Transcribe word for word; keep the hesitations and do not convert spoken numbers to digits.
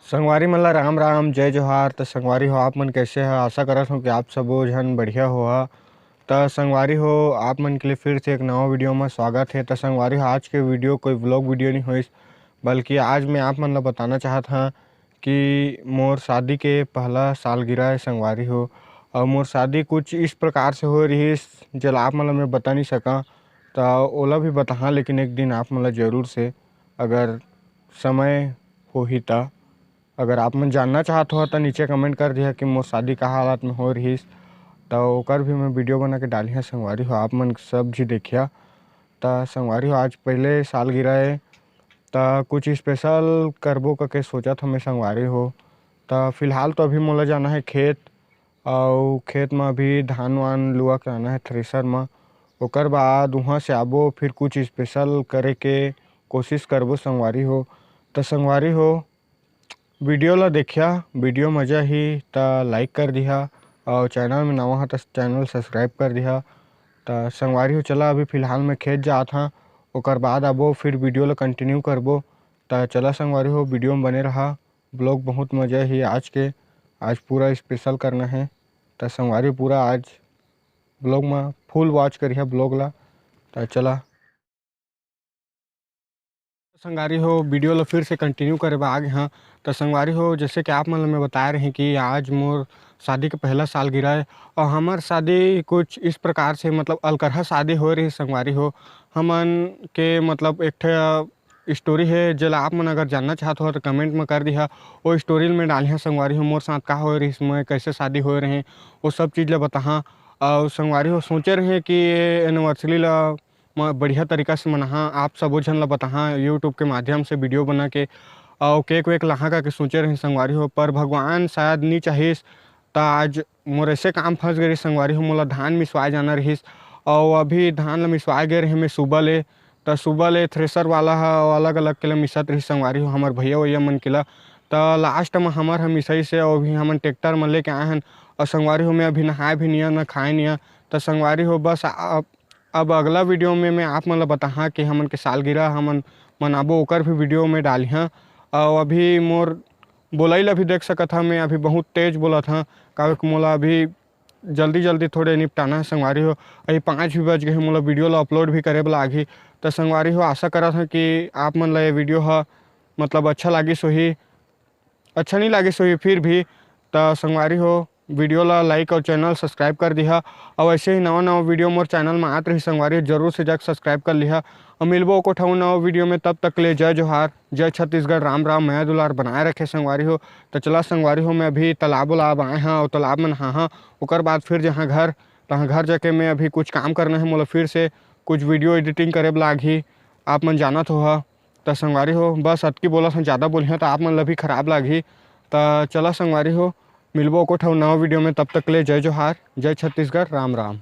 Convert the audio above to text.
संगवारी मन ला राम राम, जय जोहार। त संगवारी हो, आप मन कैसे ह? आशा करत हूँ कि आप सबो झन बढ़िया हो ह। त संगवारी हो, आप मन के लिए फिर से एक नवा वीडियो में स्वागत है। त संगवारी हो, आज के वीडियो कोई व्लॉग वीडियो नहीं होइस, बल्कि आज मैं आप मन ला बताना चाहत हाँ कि मोर शादी के पहला सालगिरह है संगवारी हो। और मोर शादी कुछ इस प्रकार से हो रहिस, जेला आप मन ला मैं बता नहीं सका। त ओला भी बताहा, लेकिन एक दिन आप मन ला जरूर से, अगर समय होही त। अगर आप मन जानना चाहत हो त नीचे कमेंट कर दिहा कि मोर शादी का हालत में हो रहिस, त ओकर भी मैं वीडियो बना के डालिहा संगवारी हो, आप मन सब झी देखिया। त संगवारी हो, आज पहले सालगिरह है, त कुछ स्पेशल करबो करके सोचत हमें संगवारी हो। त फिलहाल तो अभी मोला जाना है खेत, अउ खेत म अभी धान वान लुआ के आना है थ्रेसर म। ओकर बाद उहाँ से आबो, फिर कुछ स्पेशल करे के कोशिश करबो संगवारी हो। त संगवारी हो, वीडियो ला देखिया, वीडियो मजा ही त लाइक कर दिहा, अउ चैनल में नवा हा त चैनल सब्सक्राइब कर दिहा। त संगवारी हो, चला अभी फिलहाल मैं खेत जात हाँ, ओकर बाद आबो, फिर वीडियो ला कंटिन्यू करबो। त चला संगवारी हो, वीडियो में बने रहा। व्लॉग बहुत मजा ही आज के, आज पूरा स्पेशल करना है। त संगवारी पूरा आज व्लॉग में फुल वॉच करिहा व्लॉग ला। त चला संगवारी हो, वीडियो ला फिर से कंटिन्यू करे बर आ गे हाँ। त संगवारी हो, जैसे कि आप मन ला मैं बताए रहे कि आज मोर शादी के पहला सालगिरह है, और हमर शादी कुछ इस प्रकार से, मतलब, अलकरहा शादी हो रही संगवारी हो। हमन के, मतलब, एक ठे स्टोरी है, जेला आप मन अगर जानना चाहत हो तो कमेंट में कर दिहा। वो स्टोरी में डालिहा संगवारी हो, मोर साथ का होए रहिस, मैं कैसे शादी होए रहे, वो सब चीज़ ला बताहा। और संगवारी हो, सोचे रहे कि ये एनिवर्सरी ला म-, बढ़िया तरीका से मनाहा, आप सबो झन ला बताहा यूट्यूब के माध्यम से वीडियो बना के, और केक वेक लाहा का के सोचे रहे संगवारी हो, पर भगवान शायद नी चाहिस, त आज मोर ऐसे काम फंस गए रहिस संगवारी हो, मोला धान मिसवाए जाना रहिस, और अभी धान ला मिसवाए गए रहे मैं सुबह ले, त सुबह ले थ्रेसर वाला ह अलग-अलग के ला मिसत रहिस संगवारी हो, हमर भैया वैया मन के ला। त लास्ट म हमर ह मिसई से, अउ अभी हमन ट्रैक्टर म लेके आए हन। अउ संगवारी हो, मैं अभी नहाए भी निया, न खाए निया। त संगवारी हो, बस आ-, अब, अब अगला वीडियो में मैं आप मन ला बताहा कि हमन के सालगिरह हमन मनाबो, ओकर भी वीडियो में डालिहा। अउ अभी मोर बोलई ला भी देख सकत हा, मैं अभी बहुत तेज बोलत हा, काबर कि मोला अभी जल्दी जल्दी थोड़े निपटाना है संगवारी हो। अभी पाँच भी बज गए हैं, मोला वीडियो ला अपलोड भी करे बर लागही। त संगवारी हो, आशा करत हूँ कि आप मन ला ये वीडियो ह, मतलब, अच्छा लागिस होही, अच्छा नहीं लागिस होही फिर भी। त संगवारी हो, वीडियो ला लाइक और चैनल सब्सक्राइब कर दिहा। और ऐसे ही नवा नवा वीडियो मोर चैनल में आत रही संगवारी हो, जरूर से जाके सब्सक्राइब कर लिहा। और मिलबो एको ठऊ नवा वीडियो में, तब तक के लिए जय जोहार, जय छत्तीसगढ़, राम राम, मया दुलार बनाए रखे संगवारी हो। त चला संगवारी हो, मैं अभी तालाब उलाब आए हाँ और तालाब में नहाहा, ओकर बाद फिर जहाँ घर, तहाँ घर जाके मैं अभी कुछ काम करना है मोला, फिर से कुछ वीडियो एडिटिंग करे बर लागही, आप मन जानत हो हा। त संगवारी हो, बस अतकी बोलत हूँ, ज़्यादा बोलिहा त आप मन ला भी खराब लागही। त चला संगवारी हो, मिलबो एको ठऊ नवा वीडियो में, तब तक के लिए जय जोहार, जय छत्तीसगढ़, राम राम।